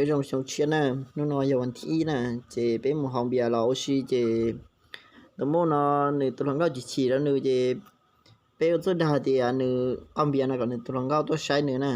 Peb zoo xyoo tshiab na, hnub no yog vas thib ib na, ces peb mus haus npias los ua si ces tus muam no nws tus hluas nkauj chim chim rau nws ces peb ua txuj dag tias nws qau npias no kom nws tus hluas nkauj tuaj saib nws na.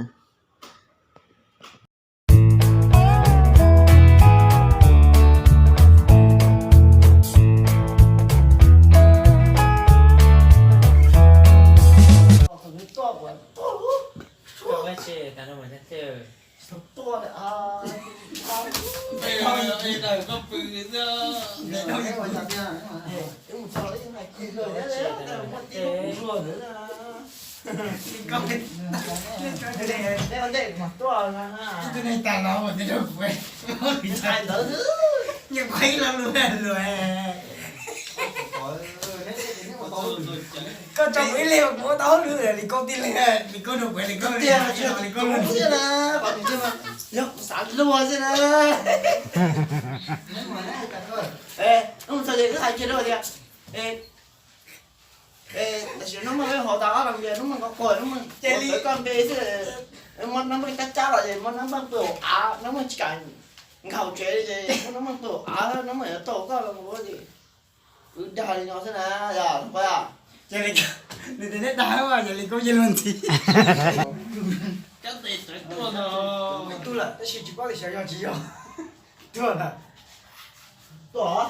Tus neeg tas los ua tias rau kuv, nyias kuv ib lo lus lus. Koj tso kuv ib leeg kuv muab tau hauj lwm li koj tij leeg, li koj nug kuv li koj, li koj lus. Yog kuv xav luag xwb na. Mus txog ces wb hais kiag rau tias, tam sim no hnub muaj peb hauv tas ob los npias, hnub muaj koj quaj, hnub muaj ces li koj npe xwb. Muab nab npaj cab cab los ces muab nab npaj pw hauv av, nab npaj tsis kam nkag hauv tsev li ces muab nab npaj pw hauv av, nab npaj yuav tau koj los ua ces wb dag li no xwb na, yog pab. Ces li nws tias neb dag mas yog li koj yeej luag ntxhi. Tub lawm tab sis tsis paub tias xyov yog tsis yog. Tuaj lawm. Tuaj.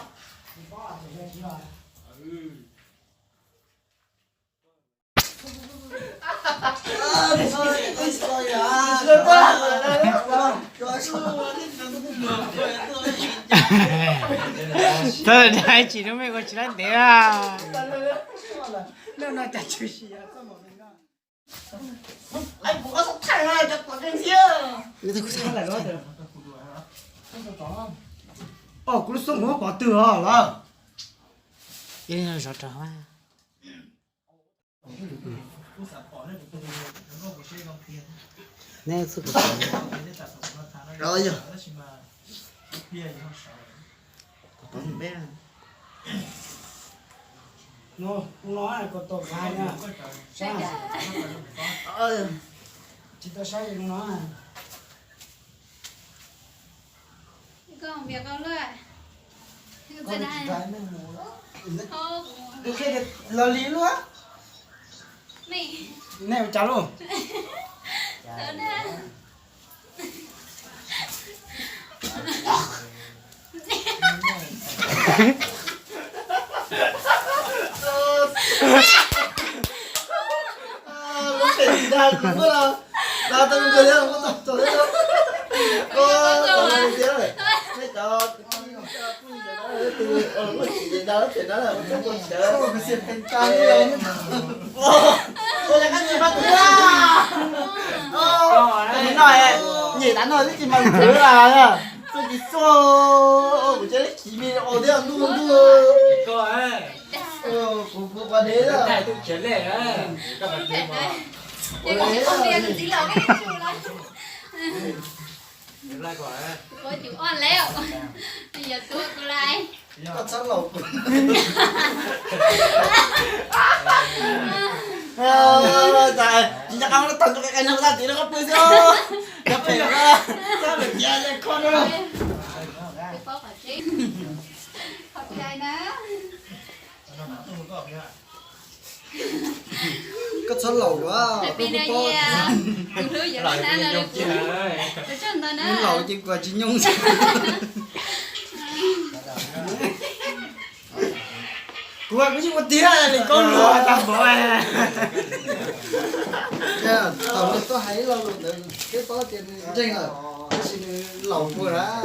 Thov dai tsis lub me ua tsis laib ntev. Lub no cas tshwm sim. Kuv lub xub kuv muab pov twg os lawm. Zov rau. Neb txuj kuv yog. No, no ko tau vaj na. Tsis tau saib no. Los li luaj. Nej ua cas lauj? Nyem tav no twb tsis mas txwv las, txuj tsis txuj, kuv cia li khiv me o thiab ntuj ntuj. Kuv kuv pas dev. Koj txhob laus kuv. Tsis nco qab muab tag nrho qe qe no tag tim no koj pw xwb. Cov phem txhob lwm tias kho no. Koj txhob laus kuv. Laus ces kuv tsis nyoog. Kuv kuv yeej ua tiag li koj luag tag npaum. Thaum nws tuaj hais ib lo lus ntawd peb paub tias nws ntseeg lawm, tab sis nws laus puas lawm.